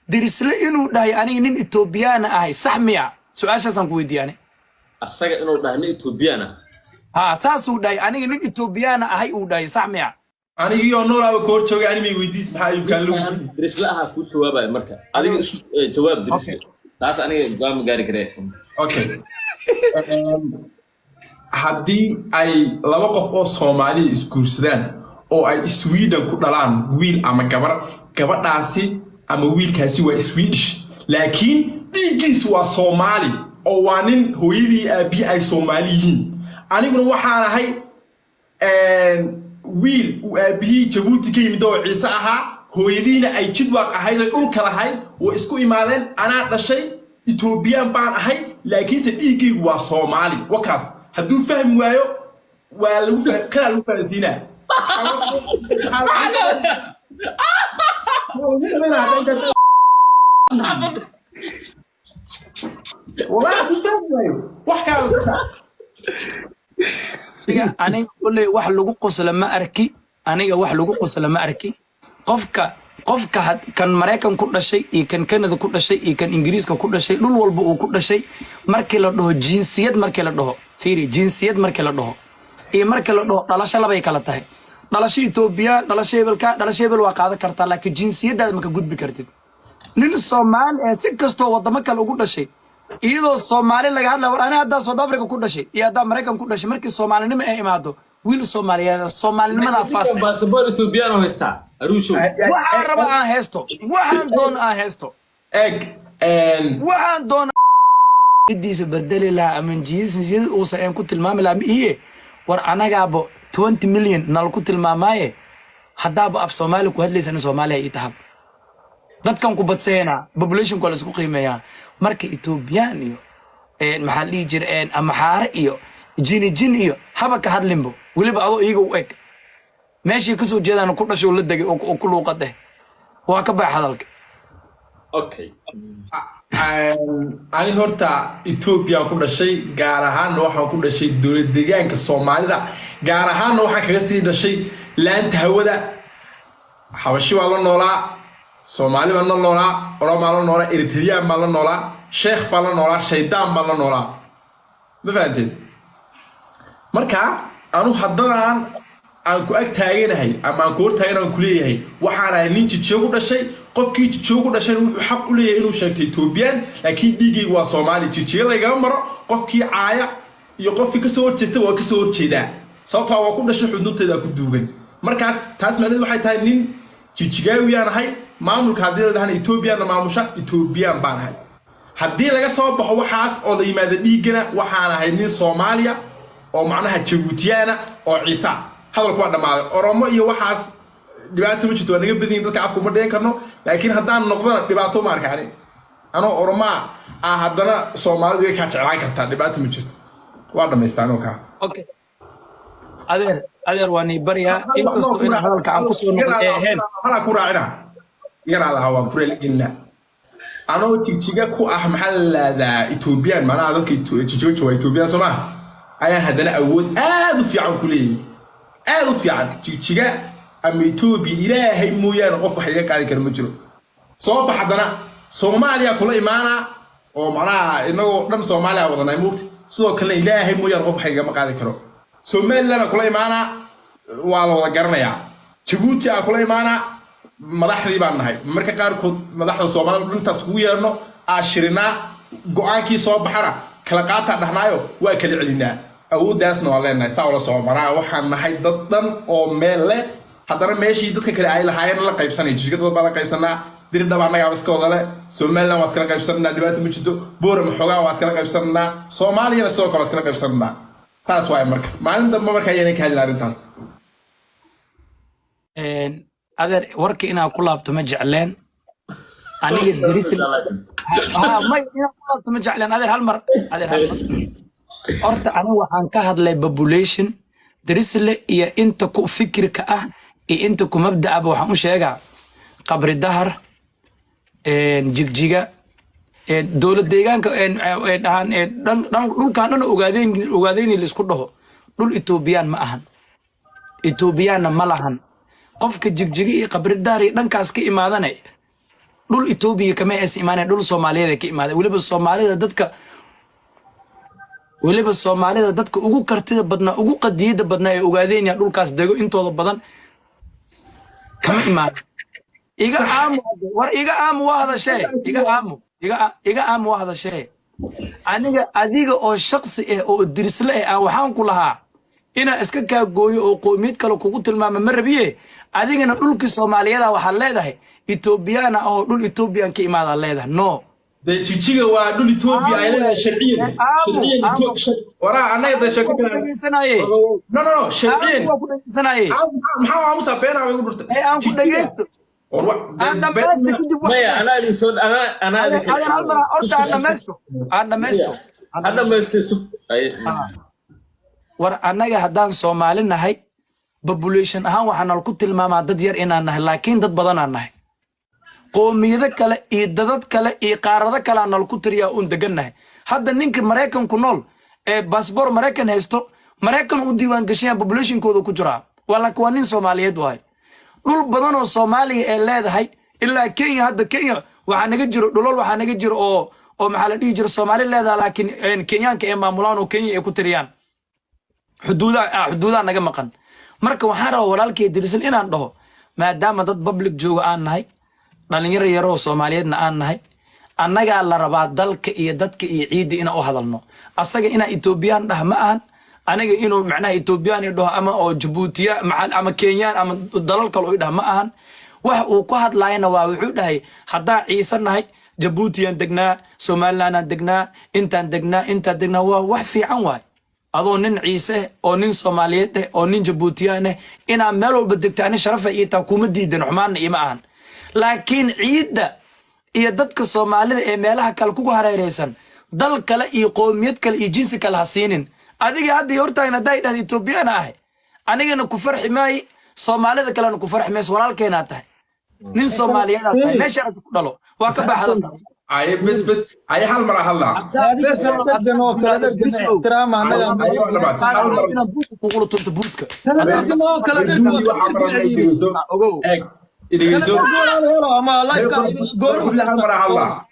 Dirisle inuu dhahay aniga nin Etoobiyaana ahay, sax miya? Su-aashaasaan ku weydiiye ani. Asaga inuu dhahay nin Etoobiyaan ah? Ha, saasuu dhahay, aniga nin Etoobiyaana ahay uu dhahay, sax miya? Anigii oo noolaaba ka hor joogay, ani may weydiis maxaa ayuu kaan lagu Ninkan Dirisle ahaa kuu jawaabaya. Marka adiga isku jawaab, Dirisle. Taas aniga go'aan ma gaari karee. Okay, haddii ay laba qof oo Soomaaliya isguursadaan oo ay Sweden ku dhalaan wiil ama gabar, gabadhaasi ama wiilkaasi waa Swedish, laakiin dhiiggiisu waa Soomaali oo waa nin hooyadii aabbihi ay Soomaali yihiin. Aniguna waxaan ahay wiil uu aabbihii Jabuuti ka yimid oo Ciise ahaa, hooyadiina ay Jidwaaq ahayd oy dhulka lahayd. Way isku imaadeen, anaa dhashay, Etoobiyaan baan ahay, laakiinse dhiiggaygu waa Soomaali. Wakaas hadduu fahmi waayo, waa lagu kanaa lagu fahansiinaa. Maxaa lagu sameynaa wallahi hadduu fahmi waayo wax kala sida. Aniga kulley wax lagu qosla ma arki, aniga wax lagu qosla ma arki. Qofka kan Maraykan ku dhashay iyo kan Canada ku dhashay iyo kan Ingiriiska ku dhashay, dhul walba uu ku dhashay, markii la dhaho jinsiyad, markii la dhaho, fiiri, jinsiyad markii la dhaho iyo markii la dhaho dhalasho, labay kala tahay. Dhalasho Etoobiya, dhalasho hebelka, dhalasho hebel waa qaadan kartaa, laakiin jinsiyadaada ma ka gudbi kartid. Nin Soomaali ee si kastoo wadamo kale ugu dhashay, iyadoo Soomaali laga hadlaya, war ani haddaa South Africa ku dhashay iyo haddaa Maraykan ku dhashay, markii Soomaalinimo ay imaado, wiil Soomaaliyeed Soomaalinimadaa fast. Baasaboor Etoobiyaan oo haystaa, Aruushow. Waxaan raba aan haysto, waxaan doon aan haysto. Eeg. Waxaan doon idiisa bedeli lahaa ama jinsiyad uusan een ku tilmaami lahaa ma ihiye. War anagaaba 20 million nala ku tilmaamaaye, haddaaba af Soomaali ku hadlaysa, in Soomaaliya ii tahab dadkan ku badseena, populationka waa la isku qiimeeyaa. Marka Etoobiyaan iyo maxaa la dhihi jira, Amaxaare iyo jini jin iyo haba ka hadlinbo, weliba adoo iyaga u eg, meeshay kasoo jeedaan ku dhasho, la degay oo ku luuqad eh, waa ka bax hadalka. Okay. Ani horta Etoobiyaan ku dhashay, gaar ahaanna waxaan ku dhashay dowlad deegaanka Soomaalida, gaar ahaanna waxaan kaga sii dhashay laanta hawada. Xabashi baan la noolaa, Soomaali baan la noolaa, Oromaan la noolaa, Eritreyaan baan la noolaa, sheekh baan la noolaa, shaydaan baan la noolaa. Ma fahanteen? Marka anu haddadaan aan ku ag taaganahay ama aan ku hor taagan aan ku leeyahay, waxaan ahay nin Jijiyo ku dhashay. Qofkii Jijiyo ku dhashay wuxuu xaq u leeyahay inuu sheegtay Etoobiyaan, laakiin dhiiggaygu waa Soomaali. Jijiyo laygama maro. Qofkii caaya iyo qofkii kasoo horjeesta waa kasoo horjeedaa, sababtaa waa ku dhashay, xudunteeda ku duugan. Markaas taas macnaheedu waxay tahay nin Jijigaawiyaan ahay. Maamulka haddii la dhahana Etoobiyaanna maamusha, Etoobiyaan baan ahay. Haddii laga soo baxo waxaas oo la yimaado dhiiggana, waxaan ahay nin Soomaaliya oo macnaha Jabuutiyaana oo Ciisa. Hadalku waa dhammaaday. Oromo iyo waxaas dhibaato ma jirto, waa naga badan yihin dadka, afka uma dhigan karno. Laakiin haddaan noqdona dhibaato ma arka. Ani anoo Oromaa ah haddana Soomaalidu way kaa jeclaan kartaa, dhibaato ma jirto. Waa dhamaystaa anoo kaa. Okay, adeer, adeer, waa nii baryaa, inkastoo in hadalka aan kusoo noqday ee ahayn. Halaa ku raacina yaraa lahaa, waan ku raaligelinaa. Anoo Jigjiga ku ah, maxaa la lahdaa, Etoobiyaan, macnaha dadka Jigjiga jooga Etoobiyaan soo maha, ayaa haddana awood aad u fiican ku leeyahay, aad u fiican. Jigjiga ama Etoobiya Ilaahay mooyaane qof wax iga qaadi kara ma jiro. Soo bax, haddana Soomaaliya kula imaanaa oo macnaha inagoo dhan Soomaaliya wadanay muugta. Sidoo kalena Ilaahay mooyaane qof wax igama qaadi karo. Somaliland kula imaanaa, waa la wada garanayaa. Jabuuti aa kula imaanaa, madaxdii baan nahay. Marka qaarkood madaxda Soomaalida dhintaas kugu yeerno, aa shirinaa, go-aankii soo baxana kala qaataa dhahnaayo, waa kala celinaa. Awooddaasna waa leenahay. Saa ula soco, macnaha waxaan nahay dad dhan oo meel leh, haddana meeshii dadka kale ay lahaayeen la qaybsanay. Jigjiga dad baa la qaybsanaa, Diridhaba annagaa iska wada le, Somaliland waa iskala qaybsananaa, dhibaato ma jirto. Boorama xoogaa waa iskala qaybsananaa, Soomaaliyana sidoo kale waa iskala qaybsananaa. Saas waaye. Marka maalin dambe marka ayaynan ka hadlin arrintaas. Adeer, warka inaan ku laabto ma jecleen aniga Dirisle. Ha, may, inaan ku laabto ma jecleen adeer. Hal mar, adeer, hal mar. Horta aniga waxaan ka hadlay population. Dirisle iyo inta ku fikirka ah iyo inta ku mabda'aba waxaan u sheegaa Qabri Dahar, Jigjiga, dowlad deegaanka ay dhahaan, dhulkan dhan Ogaadeen, Ogaadeyni la isku dhaho, dhul Etoobiyaan ma ahan, Etoobiyaanna ma lahan. Qofka Jigjiga iyo Qabri Dahar iyo dhankaas ka imaadana Dhul Etoobiya kama aysan imaaneen, dhul Soomaaliyeed ay ka imaadeen. Weliba Soomaalida dadka ugu kartida badnaa, ugu qadiyada badnaa ee ogaadeen yaa dhulkaas dego. Intooda badan kama imaadeen. Iga aamu, war iga aamu, waa hadashee. Iga aamu, iga aamu, waa hadashee. Aniga adiga oo shaksi ah oo dirisle ah aan waxaan ku lahaa inaan iska kaa gooyo oo qoomiyad kale kugu tilmaama ma rabiye. Adigana dhulkii Soomaaliyeeda waxaad leedahay Etoobiyana oo dhul Etoobiyan ka imaadaa leedahay. No. Dee Jijiga waa dhul Etoobiya ay leedahay sharciyan. Aamu, sharciyan. aamu. Waraa annaga dee sheeko Ku kale. dhegeysanaye. No, no, no, sharciyan. Aamu, waa ku dhegeysanaye. Maxaa aamusa? Beenaa way igu dhurtay. Ee aan ku dhegeysto. War Aan dhamaysto kadib wax. Maya, anaa idin soo anaa idin. Adan hal mar horta aan dhamaysto, aan dhamaysto. Ha dhamaystay, sug. War annaga haddaan Soomaali nahay, population ahaan waxaa nal ku tilmaamaa dad yar inaan nahay, laakiin dad badanaan nahay. Qoomiyado kale iyo dadad kale iyo qaarado kale aa nal ku tiriyaa uun degan nahay. Hadda ninka Maraykan ku nool ee baasboor Maraykan haysto, Maraykan u diiwaan gashaya, populationkooda ku jiraa waa, laakiin waa nin Soomaaliyeed waay. Dhul badan oo Soomaaliya ee leedahay ilaa Kenya, hadda Kenya waxaa naga jiro dhulol, waxaa naga jiro oo maxaa la dhihi jiro, Soomaali leedahay, laakiin Kenyaanka ee maamulaan oo Kenya ay ku tiriyaan. Xuduudaha naga maqan. Marka waxaan rabaa walaalkay Dirisal inaan dhaho, maadaama dad public jooga aan nahay, dhalinyaro yaroo Soomaaliyeedna aan nahay, annagaa la rabaa dalka iyo dadka iyo ciidda inaan u hadalno. Asaga inaa Etoobiyaan dhah ma ahan, aniga inuu macnaha Etoobiyaan i dhaho ama oo Jabuutiya ama Kenyaan ama dalal kale u dhah ma ahan. Wax uu ku hadlaayana waa wuxuu dhahay haddaa Ciise nahay, Jabuutiyaan degnaa, Somalilandaan degnaa, intaan degnaa, intaan degnaa. Waa wax fiican waay. Adoo nin Ciise oo nin Soomaaliyeed eh oo nin Jabuutiyaan eh inaa meel walba degta, ani sharafa ii taa, kuma diidan, xumaanna iima ahan. Laakiin ciidda iyo dadka Soomaalida ee meelaha kale kugu hareereysan, dal kale iyo qoomiyad kale iyo jinsi kale ha siinin. Adiga hadda hortaagan haddaa idhahda Etoobiyana ahay, anigana ku farxi maaye, Soomaalida kalena ku farxi mayso. Walaalkeenaa tahay, nin Soomaaliyeedaa tahay, meesha aragta ku dhalo waa ka baxda. Ay, bes bes, ay, hal mar hadlaa. Inaad buudka kugula tunto buudka. Ogow. Eeg, idhegeyso. Hal mar hadlaa.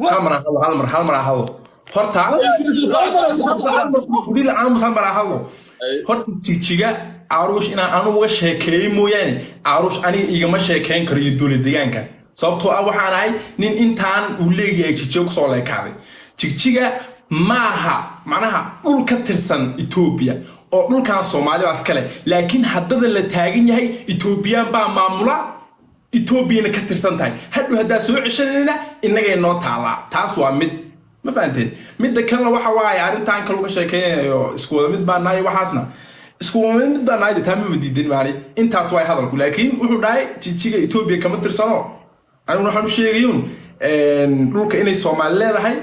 Hal mar hadlo, hal mar, hal mar hadlo horta. Dhil aamus, hal mar hadlo horta. Jigjiga Aruush inaan anu uga sheekeeyo mooyaane, Aruush aniga igama sheekeyn karo iyo dowlad deegaanka, sababtoo ah waxaan ahay nin intaan uu leeyahay Jigjiga kusoo leekaaday. Jigjiga maaha macnaha dhul ka tirsan Etoobiya oo dhulkan Soomaali baa iskale, laakiin haddada la taagan yahay Etoobiyaan baa maamula, Etoobiyana ka tirsan tahay. Hadhow haddaa soo ceshanayna innagay noo taalaa. Taas waa mid, ma fahanteen? Midda kalena waxa waaye arrintan kale uga sheekeynayo, isku wada mid baa nahay, waxaasna isku wada mid baa nahay, taa mama diidin maani. Intaas waay hadalku. Laakiin wuxuu dhahay Jijiga Etoobiya kama tirsano. Aniguna waxaan u sheegayuun dhulka inay Soomaali leedahay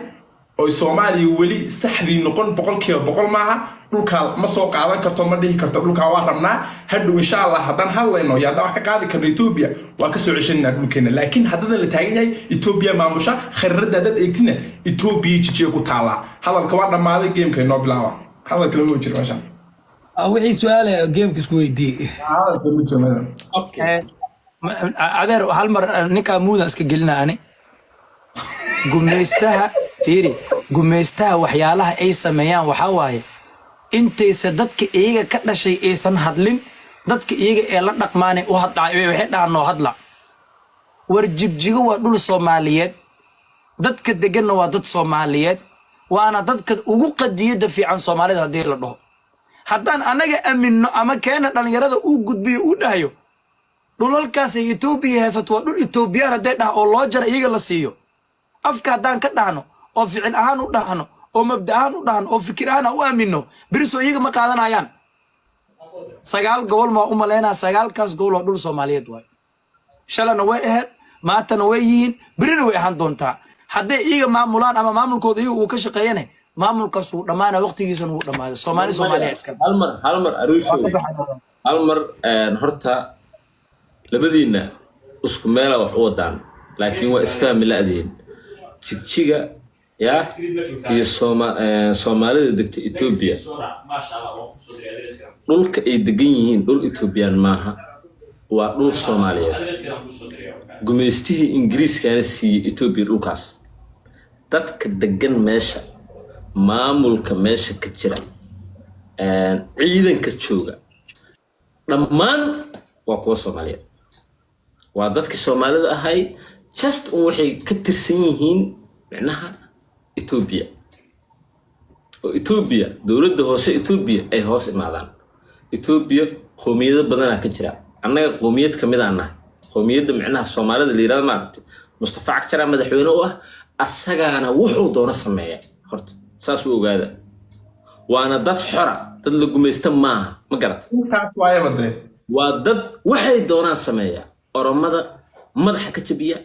oy Soomaaliya weli saxdii noqon 100% maaha. Dhulkaa ma soo qaadan karto, ma dhihi karto dhulkaa waa rabnaa. Hadhow insha Allah haddaan hadlayno iyo haddaan wax ka qaadi karno Etoobiya, waa ka soo ceshanayna dhulkeena. Laakiin haddadan la taagan yahay Etoobiya maamusha. Khariirada haddaad eegtina, Etoobiya Jijiga ku taallaa. Hadalka waa dhammaaday, gameka inoo bilaaba. Hadalka lama jiro meeshan. Wixii su-aale gameka isku weydiiyey. Hadalka ma jiro meeshan. Adeer, hal mar ninkaa muudan iska gelina. Ani gumaystaha fiiri, gumaystaha waxyaalaha ay sameeyaan waxaa waaye intaysa dadka iyaga ka dhashay aysan hadlin, dadka iyaga ee la dhaqmaanay u hadla, waxay dhahaan noo hadla. War Jigjigo waa dhul Soomaaliyeed, dadka deganna waa dad Soomaaliyeed, waana dadka ugu qadiyadda fiican Soomaalida. Haddii la dhaho haddaan annaga aminno ama keena dhallinyarada uu gudbiyo uu dhahayo dhulalkaasay Etoobiya haysato waa dhul Etoobiyaan, hadday dhah oo loo jara iyaga la siiyo, afka haddaan ka dhahno oo ficil ahaan u dhahno oo mabda ahaan u dhahno oo fikir ahaan aan u aaminno, beriso iyaga ma qaadanayaan. Sagaal gobol maa u malaynaa? Sagaalkaas gobol waa dhul Soomaaliyeed waay. Shalana way ahayd, maantana way yihiin, berina way ahaan doontaa. Hadday iyaga maamulaan ama maamulkooda iyaga uu ka shaqeeyane, maamulkaas wuu dhammaana, waqtigiisana wuu dhammaaday. Soomaali Soomaaliya iskale. Hal mar, hal mar, Aruushow, hal mar. Horta labadiinna isku meela wax u wadaan, laakiin waa isfahmi la'diin. Jigjiga ya iyo Soomaalida degta Etoobiya, dhulka ay degan yihiin dhul Etoobiyaan maaha. Waa dhul Soomaaliyeed. Gumaystihii Ingiriiskana siiyey Etoobiya dhulkaas. Dadka degan meesha, maamulka meesha ka jira, ciidanka jooga, dhammaan waa kuwa Soomaaliyeed, waa dadkii Soomaalida ahay. Just un waxay ka tirsan yihiin micnaha Etoobiya, oo Etoobiya, dowladda hoose Etoobiya ay hoos imaadaan. Etoobiya qoomiyado badanaa ka jira. Annaga qoomiyad ka mid aan nahay, qoomiyadda micnaha Soomaalida la yirahdo. Maaragtay, Mustafa Cagjaraa madaxweyne u ah, asagaana wuxuu doono sameeya. Horta saas u ogaada, waana dad xora, dad la gumaysta maaha, ma garata? Intaas waayaba dee. Waa dad waxay doonaan sameeya, Oromada madaxa ka jabiya,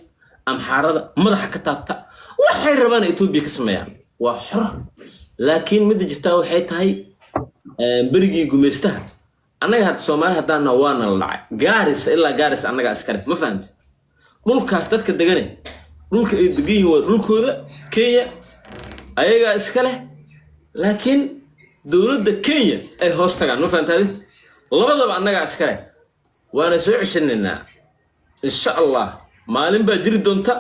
Amxaarada madaxa ka taabta, waxay rabaan Etoobiya ka sameeyaan, waa xor. Laakiin midda jirtaa waxay tahay, berigii gumaystaha annaga hadda Soomaali haddaan naho waana la dhacay. Gaarisa ilaa Gaarisa annagaa iskale, ma fahamte? Dhulkaas dadka degane, dhulka ay degan yihiin waa dhulkooda, Kenya ayagaa iska leh, laakiin dowladda Kenya ay hoos tagaan, ma fahamtaadi? Labadaba annagaa iska leh, waana soo ceshanaynaa insha Allah. Maalin baa jiri doonta.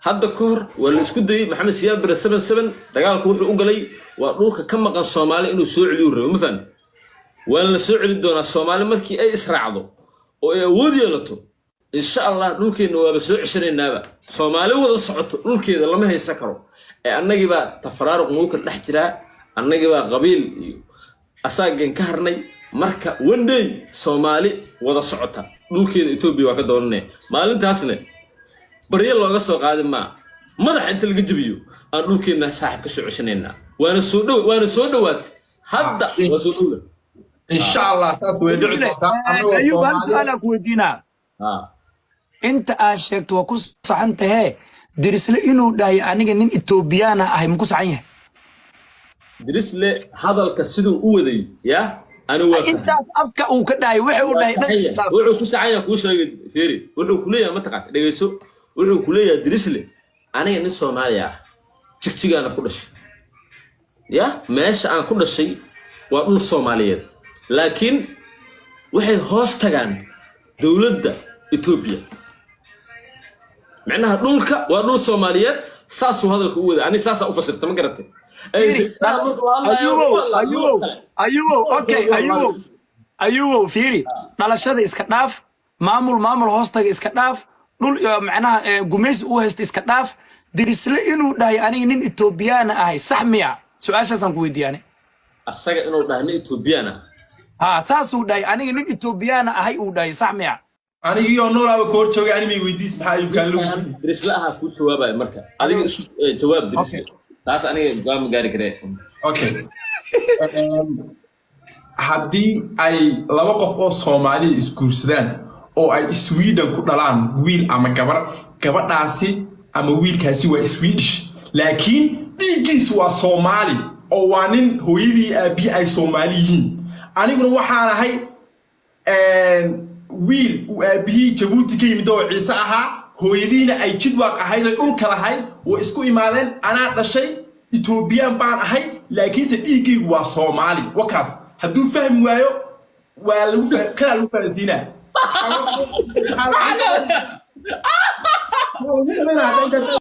Hadda ka hor waa la isku dayey. Maxamed Siyaad Bare 77 dagaalku wuxuu u galay waa dhulka ka maqan Soomaali inuu soo celiyu rabo, ma fahamte? Waana la soo celi doonaa. Soomaali markii ay israacdo oo ay awood yeelato, insha Allah, dhulkeenna waaba soo ceshanaynaaba. Soomaali wada socoto dhulkeeda lama haysan karo. Ee annagiibaa tafaraaruq nagu kala dhex jiraa, annagiibaa qabiil iyo asaageen ka harnay. Marka one day Soomaali wada socota dhulkeeda Etoobiya waa ka doonanaya. Maalintaasna baryo looga soo qaadi maa, madaxa inta laga jabiyo aan dhulkeenna saaxib ka soo ceshanaynaa. Waana soo dhow, waana soo dhowaatay, hadda waa soo dhowda. Insha Allah saas way dhici doontaa, annagoo Ayub, hal Soomaali. su-aal aan ku weydiinaa. Inta aad sheegto waa ku saxan tahee, Dirisle inuu dhahay aniga nin Etoobiyaana ahay, ma ku saxan yahay? Dirisle hadalka siduu u waday ya ani waa fahmay. Intaas afka uu ka dhahay, wuxuu u dhahay dhan Saxan yahay. Wuxuu ku saxan yahay kuu sheegay. Fiiri, wuxuu ku leeyahay, mataqaan, dhegeyso, wuxuu ku leeyahay Dirisle: aniga nin Soomaaliya ah, Jigjigaana ku dhashay, ya meesha aan ku dhashay waa dhul Soomaaliyeed, laakiin waxay hoos tagaan dowladda Etoobiya. Micnaha dhulka waa dhul Soomaaliyeed. Saasuu hadalka u waday, ani saasaa u fasirta, ma garatay? Fiiri, Ayubow, Ayubow, Ayubow, okay, Ayubow, Ayubow, fiiri, dhalashada iska dhaaf, maamul hoostaga iska dhaaf, dhul iyo macnaha gumaysi uu haysta iska dhaaf. Dirisle inuu dhahay aniga nin Etoobiyaana ahay, sax miya? Su-aashaasaan ku weydiiyaane. Asaga inuu dhahay nin Etoobiyaan ah? Ha, saasuu dhahay, aniga nin Etoobiyaana ahay uu dhahay, sax miya? Anigii oo noolaaba ka hor joogay, animay weydiis, maxaa Ayubkaan lagu Dirisle ahaa kuu jawaabaya. Marka adiga isku jawaab, Dirisle. Taas aniga go'aan ma gaari karee. Okay. Haddii ay laba qof oo Soomaaliya isguursadaan oo ay Sweden ku dhalaan wiil ama gabar, gabadhaasi ama wiilkaasi waa Swedish, laakiin dhiiggiisu waa Soomaali, oo waa nin hooyadii aabbihi ay Soomaali yihiin. Aniguna waxaan ahay wiil uu aabbihii Jabuuti ka yimid oo Ciise ahaa, hooyadiina ay Jidwaaq ahayd oy dhulka lahayd. Way isku imaadeen, anaa dhashay, Etoobiyaan baan ahay, laakiinse dhiiggaygu waa Soomaali. Wakaas hadduu fahmi waayo, waa lagu kanaa lagu fahansiinaa. Maxaa lagu sameynaa?